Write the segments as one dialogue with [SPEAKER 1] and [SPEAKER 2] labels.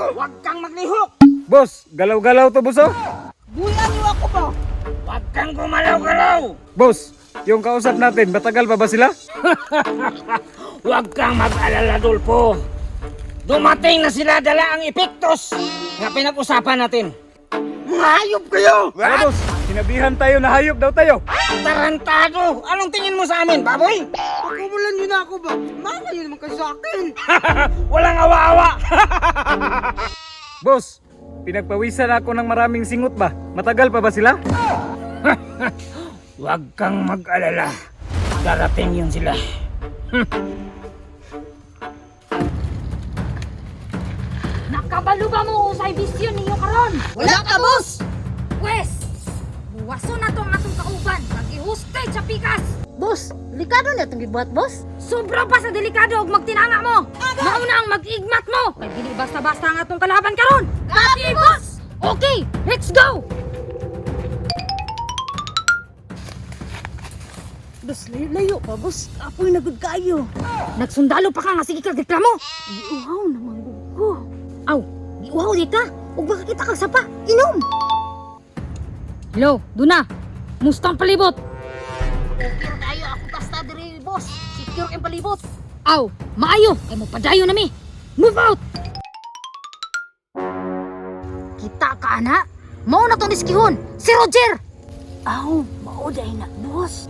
[SPEAKER 1] ko! Huwag kang maglihok!
[SPEAKER 2] Boss, galaw-galaw to, boss, oh.
[SPEAKER 3] Buyan niyo ako ba?
[SPEAKER 1] Huwag kang gumalaw-galaw!
[SPEAKER 2] Boss, yung kausap natin, matagal pa ba sila?
[SPEAKER 1] Huwag kang mag-alala, Dolpo. Dumating na sila dala ang epektos na pinag-usapan natin. Hayop kayo!
[SPEAKER 2] Tara, boss, sinabihan tayo na hayop daw tayo.
[SPEAKER 1] Tarantado! Anong tingin mo sa amin, baboy?
[SPEAKER 3] Pagkawalan niyo na ako ba? Malayo naman kayo sa akin.
[SPEAKER 1] Walang awa-awa!
[SPEAKER 2] Boss, pinagpawisan ako ng maraming singot ba? Matagal pa ba sila?
[SPEAKER 1] Huwag kang mag-alala. Darating yun sila.
[SPEAKER 4] Nakabalo ba mo usay bisyon ninyo karon?
[SPEAKER 3] Wala ka, boss!
[SPEAKER 4] Wes, buwaso na to ang atong kauban. Pag-ihustay sa pikas.
[SPEAKER 5] Boss, delikado na itong gibuhat, boss.
[SPEAKER 4] Sobra pa sa delikado og magtinanga mo. Mauna ang mag-igmat mo. Kay dili basta-basta ang atong kalaban karon. Copy, boss! Okay, let's go!
[SPEAKER 5] Boss, layo-layo pa, boss. Apoy na gud kayo.
[SPEAKER 4] Nagsundalo pa ka nga sige kag reklamo.
[SPEAKER 5] Giuhaw naman gud ko.
[SPEAKER 4] Aw, giuhaw di ka. Ug baka kita kag sapa.
[SPEAKER 5] Inom!
[SPEAKER 4] Hello, Duna. Mustang palibot.
[SPEAKER 5] Okay tayo. Ako basta diri, boss. Secure ang palibot.
[SPEAKER 4] Aw, maayo kay mo padayon nami. Move out. Kita ka ana. Mao na tong diskihon. Si Roger.
[SPEAKER 5] Aw, mao dai na, boss.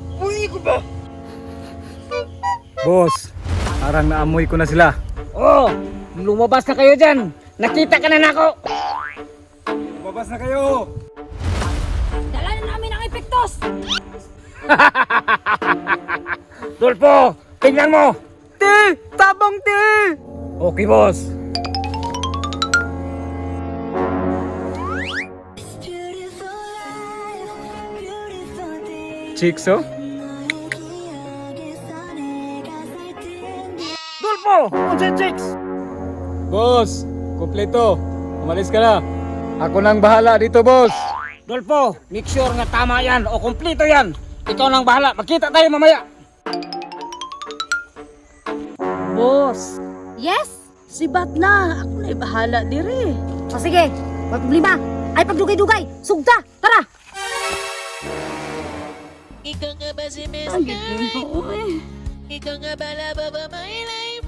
[SPEAKER 2] Boss, parang naamoy ko na sila.
[SPEAKER 1] Oh, lumabas na kayo dyan. Nakita ka na nako.
[SPEAKER 2] Lumabas na kayo!
[SPEAKER 4] Dala na namin ang epektos.
[SPEAKER 1] Dolpo, tingnan mo.
[SPEAKER 3] Te! Tabang, te!
[SPEAKER 1] Okay, boss.
[SPEAKER 2] Chicks, oh.
[SPEAKER 1] Dolpo, unsa chicks?
[SPEAKER 2] Boss, kompleto. Umalis ka na. Ako nang bahala dito, boss.
[SPEAKER 1] Dolpo, make sure nga tama yan o kumpleto yan. Ikaw nang bahala. Magkita tayo mamaya.
[SPEAKER 5] Boss,
[SPEAKER 4] Yes?
[SPEAKER 5] sibat na. Ako na'y bahala diri.
[SPEAKER 4] O sige, wag problema. Ay pagdugay-dugay, sugta, tara.
[SPEAKER 6] Ikaw nga ba si Miss
[SPEAKER 5] Ang
[SPEAKER 6] Knight?
[SPEAKER 5] eh.
[SPEAKER 6] Ikaw nga ba love of my life?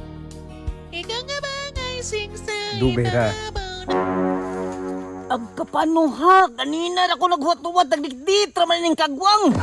[SPEAKER 6] Ikaw nga ba ang icing sa
[SPEAKER 2] Dugay ra.
[SPEAKER 6] ibabaw ng
[SPEAKER 1] Agkapano ha? Ganina ako naghuwat-huwat, nagdikdit, raman ning kagwang.